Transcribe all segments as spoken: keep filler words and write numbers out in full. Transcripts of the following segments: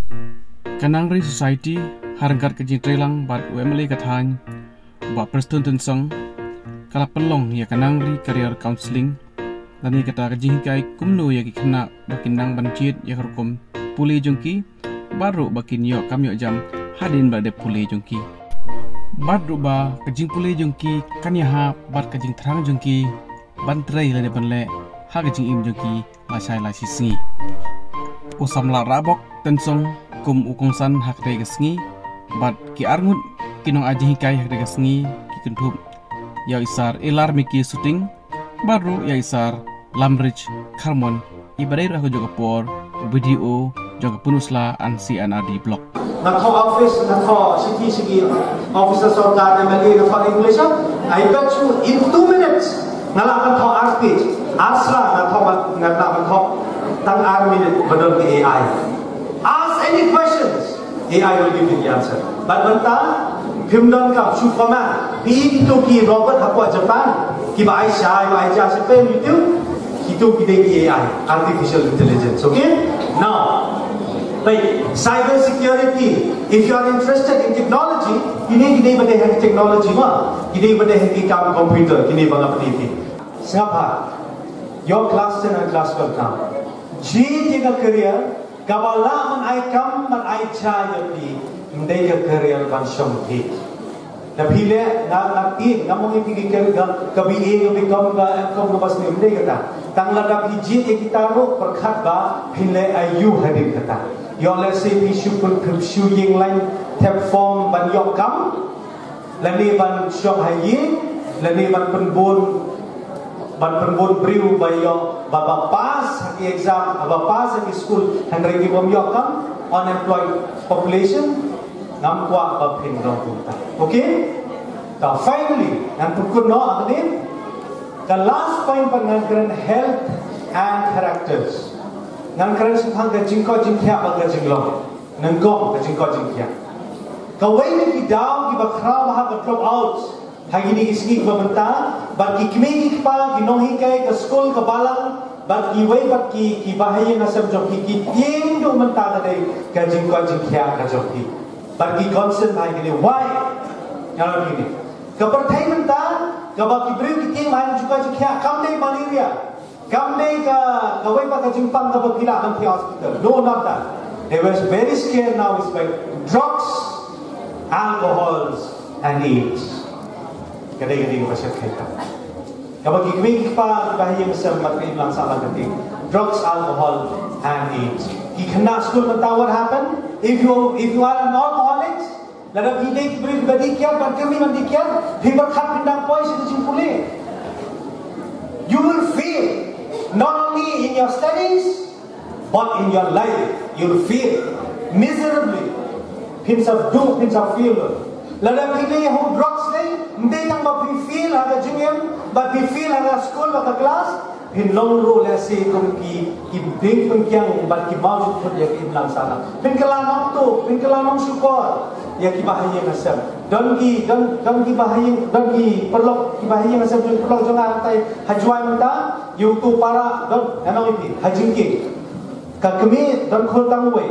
Ka Nangri Society, ha ryngkat ka jingtreilang bad u M L A ka thaiñ, Bah Prestone Tynsong, ka la pynlong ïa ka Nangri Career Counselling, lane kata ka jinghikai kumno ïa ki khynnah ba kin nang ban jied ïa ka rukom pule jong ki, bad ruh ba kin ïoh kam ïoh jam hadien ba dep pule jong ki. Bad ruh ba ka jingpule jong ki kan ïahap bad ka jingthrang jong ki ban trei lane ban leh ha ka jingim jong ki lashai lashisngi. U samla Rabok Tynsong kum u kongsan ha katei ka sngi, bad ki arngut ki nongai jinghikai ha katei ka sngi ki kynthup ïa u Sir Elar Miki Suting, bad ruh ïa u Sir Lamrich Kharmon, i ba dei ruh ha kajuh ka por u B D O jong ka Pynursla and C and R D Block. Nga thoh office, nga thoh city, city officer sorkar, M L A, nga thoh regulation. I bet you in two minutes nga lah ban thoh ar page, ar sla nga thoh, nga lah ban thoh tang ar minit ba don ka A I. Ask any questions, A I will give you the answer. But mynta phim don kam shu format. Phi kito ki robot hapoh Japan, ki ba ai shai, ba ai ja, sha pen YouTube, kito ki dei ki A I, artificial intelligence. Okay? Now, like, cyber security, if you are interested in technology, kine ki dei ba dei ha technology ma, ki dei ba dei ha ki kam computer, kine ba nga pyniti. Sngap ha, your class ten and class twelve now. Jied ïa ka career, kaba lah ban ai kam, ban ai ja ïa phi, ym dei ka career ban shong phi. Da phi leh, nga, nga tip, nga mong ïa phi ki career ka, ka B A, ka B Com, ka M Com, ka ba sniew, ym dei kata. Tang lada phi jied ïa kita ruh, pyrkhat ba phin leh aïu hadien kata. Ïoh lehse phi shu pyn, phi shu ïeng lain thep form ban ïoh kam, lane ban shong ha ïing, lane ban pynbun, ban pynbun briew ba ïoh, ba, ba pass ha ki exam, ba pass ha ki skul, hynrei ki bym ïoh kam, unemployed population, ngam kwah ba phin long kumta. Okay? Ta finally, ngan pynkut noh hangne, ka last point pat ngan kren health and characters. Ngan kren shaphang ka jingkoit jingkhiah bad ka jinglong. Nyngkong ka jingkoit jingkhiah. Kawei na ki daw kiba khraw ha ka drop out ha kine ki sngi kiba mynta, bad ki kmie ki kpa, ki nonghikai ka skul ka balang, bad kiwei pat ki, ki bahaïing hasem jong ki, ki tieng duh mynta ka dei ka jingkoit jingkhiah ka jong ki. Bad ki concern ha kine, why? Nga ong kine. Ka pyrthei mynta, kaba ki briew ki tieng ha ka jingkoit jingkhiah, kam dei malaria. Kam dei ka, kawei pat ka jingpang kaba phi lah ban thiah hospital. No, not that. They were very scared now is by drugs, alcohols, and AIDS. Ka dei, ka dei kaba shyrkhei tam. Kaba ki kmie ki kpa, ki bahaïing hasem bad ka imlang sahlang ka dei drugs, alcohol, and AIDS. Ki khynnah skul mynta, what happened? If you, if you are an alcoholic, lada phi dei ki briew kiba dih kiad, ban kyrmen ban dih kiad, phi pyrkhat phin dang poi sha ka jingpule. You will fail, not only in your studies, but in your life. You'll fail miserably. Phin sa duh, phin sa fail. Lada phi dei ha u drugs dei, ym dei tang ba phi fail ha ka jingim, bad phi fail ha ka skul bad ka klas, phin long ruh lehse kum ki, ki dieng pynkiang bad ki mawjud khut ïa ka imlang sahlang. Phin kylla nongtuh, phin kylla nongshukor ïa ki bahaïing hasem. Don ki, don, don ki bahaïing, don ki paralok, ki bahaïing hasem jong paralok jong nga, tai ha Jowai mynta, ïa uto u para, don, nga ong ïa phi, ha Jingkieng. Ka kmie don khun tang uwei.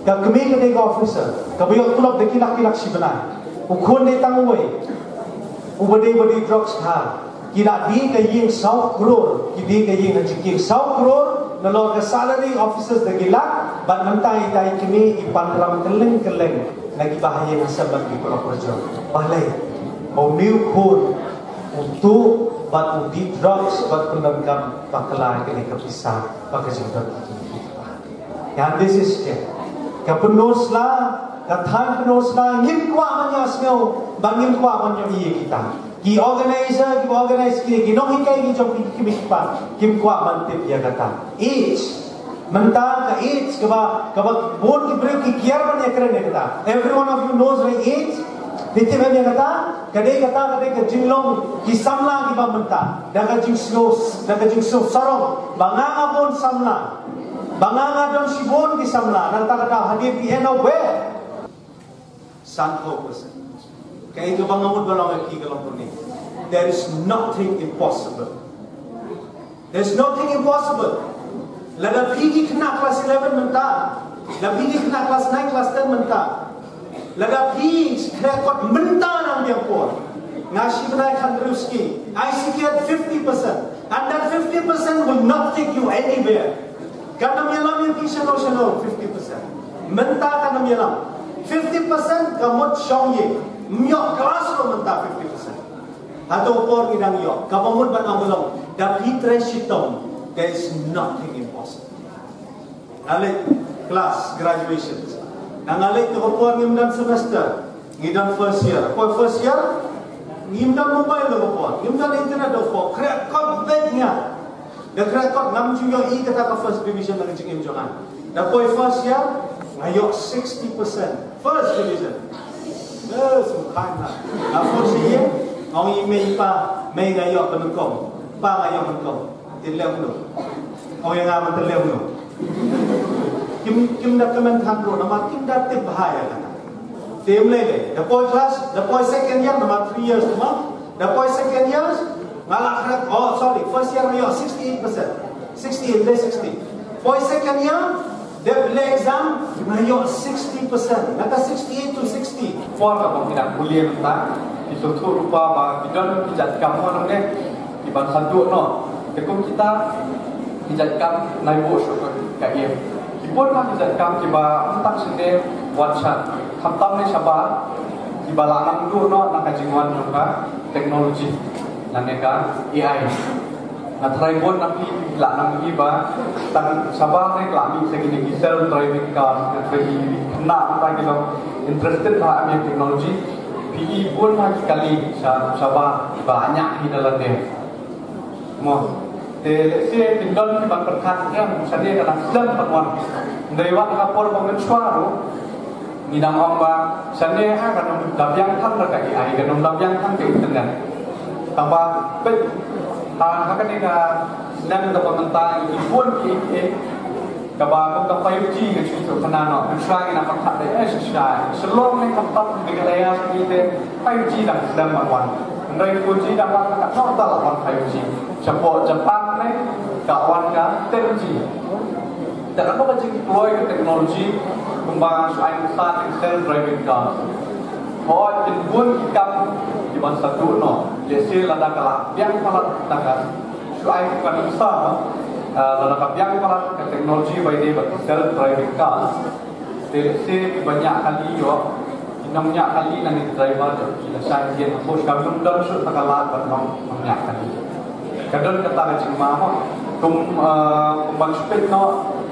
Ka kmie ka dei ka officer, kaba ïoh tulop da ki lak ki lak shi bnai. U khun dei tang uwei. Uba dei, uba dei drugs ha. Ki la die ka ïing saw klur, ki die ka ïing ha Jingkieng saw klur, nalor ka salary officers da ki lak, bad mynta ita i kmie i pan ram kylleng kylleng na ki bahaïing hasem bad ki paralok parajor. Balei? Ba une u khun u tuh bad u die drugs bad pyndonkam bakla ïa kane ka pisa ba ka jingdon ki kmie ki kpa. Ïa, this is it. Ka Pynursla, ka thaiñ Pynursla, ngim kwah ban ïohsngew, ba ngim kwah ban ïohi ïa kita. Ki organizer, ki organize ki, ki nonghikai ki jong ki, ki kmie ki kpa, kim kwah ban tip ïa kata. AIDS. Mynta ka AIDS kaba, kaba bun ki briew ki kiar ban ïakren ïa kata. Every one of you knows the AIDS. Phi tip ïa kata, ka dei kata, ka dei ka jinglong ki samla kiba mynta. Da ka jingsngew, da ka jingsngew sarong ba nga nga bun samla. Ba nga nga don shibun ki samla, nangta ka daw hadien ki end up where? San phew percent. Kaei kaba nga mut ban ong ïa ki ka long kumne. There is nothing impossible. There's nothing impossible. Lada phi ki khynnah class eleven mynta, Lada phi dei khynnah klas nine, klas ten mynta, lada phi khreh kot mynta nang biang por, nga shi bnai khathynriew sngi, I secure fifty percent. And that fifty percent will not take you anywhere. Kan ym ïalam ïa phi shano shano fifty percent. Mynta kan ym ïalam. Fifty percent ka mut shong ïing. Ym ïoh klas ruh mynta fifty percent. Hato por ngi dang ïoh. Kaba mut ban ong ba long, da phi trei shitom, there is nothing impossible. Nga leit klas graduation. Nga leit, to ka por ngim don semester, ngi don first year. Poi first year, ngim don mobile, to ka por ngim don internet, to ka por khreh kot beit nga. Da khreh kot ngam ju ïohi kata ka first division na ka jingim jong nga. Da poi first year, nga ïoh sixty percent. First division. Yes, bukan lah. Nga first year, nga ong ïa i mei i pa, mei nga ïoh pynlong. Pa nga ïoh pynlong. Te leh kumno? Ong ïa nga ban te leh kumno? Kim, kim da kmen than ruh namar kim da tip bha ïa kata. Te ym lei lei. Da poi class, da poi second year namar three years mo. Da poi second year, nga la khreh, oh sorry, first year nga ïoh sixty-eight percent. Sixty-eight, lei sixty. Poi second year, dep leh exam, nga ïoh sixty percent. Nga ka sixty-eight to sixty. Por kaba ngi dang pule mynta, ki sngewthuh lypa ba ki don ki jait kam mo nangne, ki ban sa duh noh. Te kum kita ki jait kam nai buh shuh ka ïing. Ki bun ma ki jait kam kiba ym tang shane wan sha, khamtam ne shabar, kiba la nang duh noh na ka jingwan jong ka technology, lane ka A I. Nga tharai bun na phi la nang ïohi ba tang shabar ne ki la mih sa kine ki self driving cars, nga tharai ki khynnah mynta ki long interested bha ha technology. Phi i bun ma ki kali sha, shabar ba ñiah hi da lade. Mo. Te lehse kin don ki ban pyrkhat em shane ka dang slem ban wan. Hynrei wat ha ka por ba mynshuwa ruh ngi dang ong ba shane ha kan ym da biang than da ka A I, kan ym da biang than ka internet. Tangba peit ha, ha kane ka snem kaba mynta ngi bun ki, eh, kaba kum ka five G ka shu shu khana noh. Mynshuwa ngi nang pyrkhat dei eh shisha. Shillong ne khamtam, Meghalaya, shisha te five G dang slem ban wan. Hynrei four G dang wan, katno ta la wan five G. Shapoh Japan ne ka wan ka ten G. Te katno ka jingdeploy ka technology kumba shu ai mynta ki self driving cars. Hooid, kin bun ki kam ki ban sa duh noh. Lehse lada ka la biang palat, lada ka shu ai ka mynta, eh, lada ka biang palat ka technology ba ïadei bad ki self driving cars. Te lehse kiba ñiah kali ïoh, ki nongñiah kali lane ki driver jong ki la shah ïing, hapoh ka ym don shuh ta ka lad ban long nongñiah kali. Ka don kata ka jingma mo. Kum, eh, kum ban shu peit noh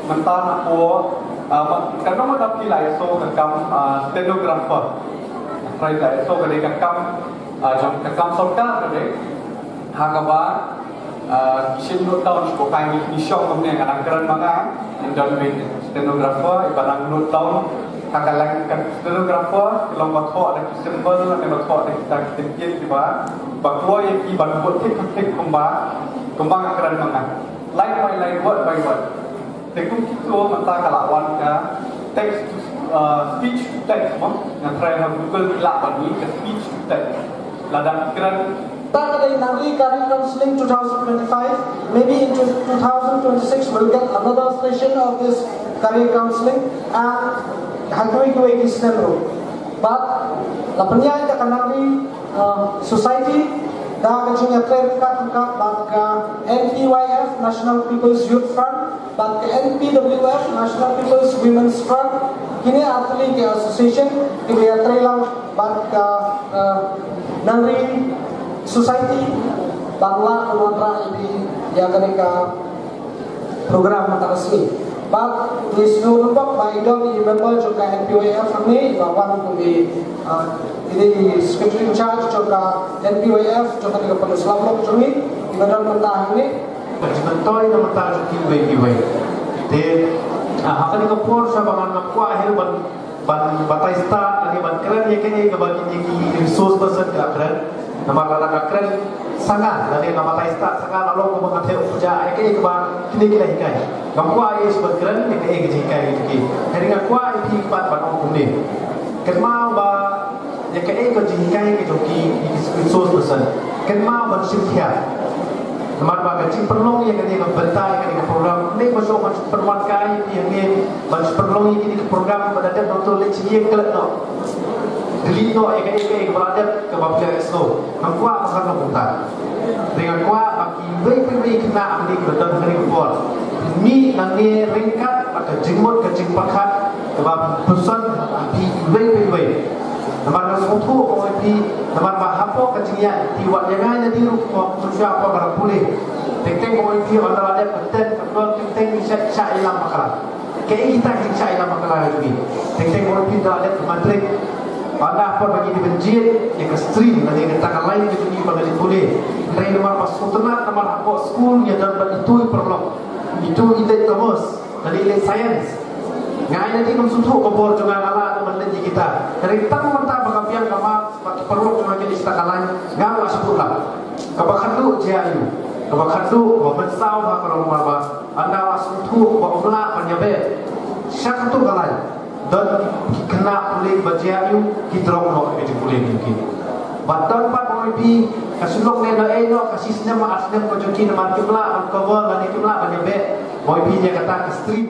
mynta na pdeng, eh, ma-, ka don ma da phi la ïohsngew ka kam, eh, stenographer. Trai la ïohsngew ka dei ka kam, eh, jong ka kam sorkar ka dei. Ha kaba Ah, ki shim note down shuh, ka ngi, ngi shong kumne, ka dang kren ma nga, ngi don mei stenographer, iba dang note down ha ka leng ka stenographer, ki long ba thoh da ki symbol, lane ba thoh da kita ki kyntien kiba, ba kloi ïa ki ban bud thik thik kumba, kumba nga kren ma nga. Line by line, word by word. Te kum kito mynta ka la wan ka text to, uh, speech to text mo. Nga try ha Google ki lah ban ngi ka speech to text. Lada kren. Ta ka dei Nangri Career Counselling twenty twenty-five. Maybe in two thousand twenty-six we'll get another session of this career counselling. And ha kiwei kiwei ki snem ruh. But la pynïaid da ka Nangri, uh, Society, da ka jingïatrei ryngkat ryngkat bad ka N P Y F, National People's Youth Front, bad ka N P W F, National People's Women's Front, kine artylli ki association kiba ïatrei lang bad ka, eh, Nangri Society ban lah ban wanrah ïa phi ïa kane ka program mynta ka sngi. Bad ngi sngewthuh ba i don i member jong ka N P Y F hangne iba wan kum i, eh, i dei i secretary in charge jong ka N P Y F jong kane ka Peninsula Block jong ngi, iba don mynta hangne. Ka jingmyntoi na bynta jong kiwei kiwei. Te, ah, ha kane ka por sa ba ngan ym kwah hi ban, ban batai stad lane ban kren ïa kaei kaba kine ki resource person ki la kren. Namar lada nga kren sa nga lane nga batai stad sa nga, la long kumba nga theh u kjat ïa kaei kaba kine ki la hikai. Ngam kwah ïa shi ban kren ïa kaei ka jinghikai ïa ki. Hynrei nga kwah ïa phi pat ban ong kumne. Kynmaw ba ïa kaei ka jinghikai ka jong ki, ki resource person. Kynmaw ban shim thiah. Namar ba ka jingpynlong ïa kane ka bynta ïa kane ka program ne ba shu ban pynwan kai ïa kane ban pynlong ïa kane ka program ba da dep nongthoh leit sha ïing klet noh. Delete noh ïa kane ka ba la dep kaba phi ïa snow. Ngam kwah ba kan long kumta. Te nga kwah ba kiwei kiwei ki khynnah ha kane ka don ha kane ka por. Mih nangne ryngkat bad ka jingmut ka jingpyrkhat kaba pynsan ha phi kiwei kiwei. Namar nga sngewthuh ba ïa phi, namar ba hapoh ka jingïaid phi wat ïa nga ïa di ruh ko tu sha hapoh ka rang pule. Teng teng ko ïa phi ynda la dep ka ten ka twelve teng teng phi shah shah ïalam bakla. Kaei kita ki shah ïalam bakla ïa phi. Teng teng ko ïa phi ynda la dep ka matrik. Ynda hapoh ba ngi dei ban jied ïa ka stream lane kata ka line ka jong ngi ba ngi dei pule. Hynrei namar ba sngewtynnat namar hapoh skul ïa don bad itu i paralok, itu i leit commerce lane i leit science. Nga ïa dei ngam sngewthuh ka bor jong nga, nga lah ban leit ïa kita. Hynrei tang mynta ba ka biang ka mark bad ki paralok jong nga ki leit sha ka line, nga lah shu put lah. Kaba khadduh jia aiu, kaba khadduh kaba mynsaw ha ka long ba ba ynda lah sngewthuh ba um lah ban ïa beh sha kato ka line. Don ki khynnah pule ba jia aiu ki drop noh ka jingpule jong ki. Bad don pat ba ïa phi ka shu long ne noh ei noh ka shi snem ar snem ka jong ki namar kim lah ban cover lane kim lah ban ïa beh. Ba ïa phi ïa kata ka stream.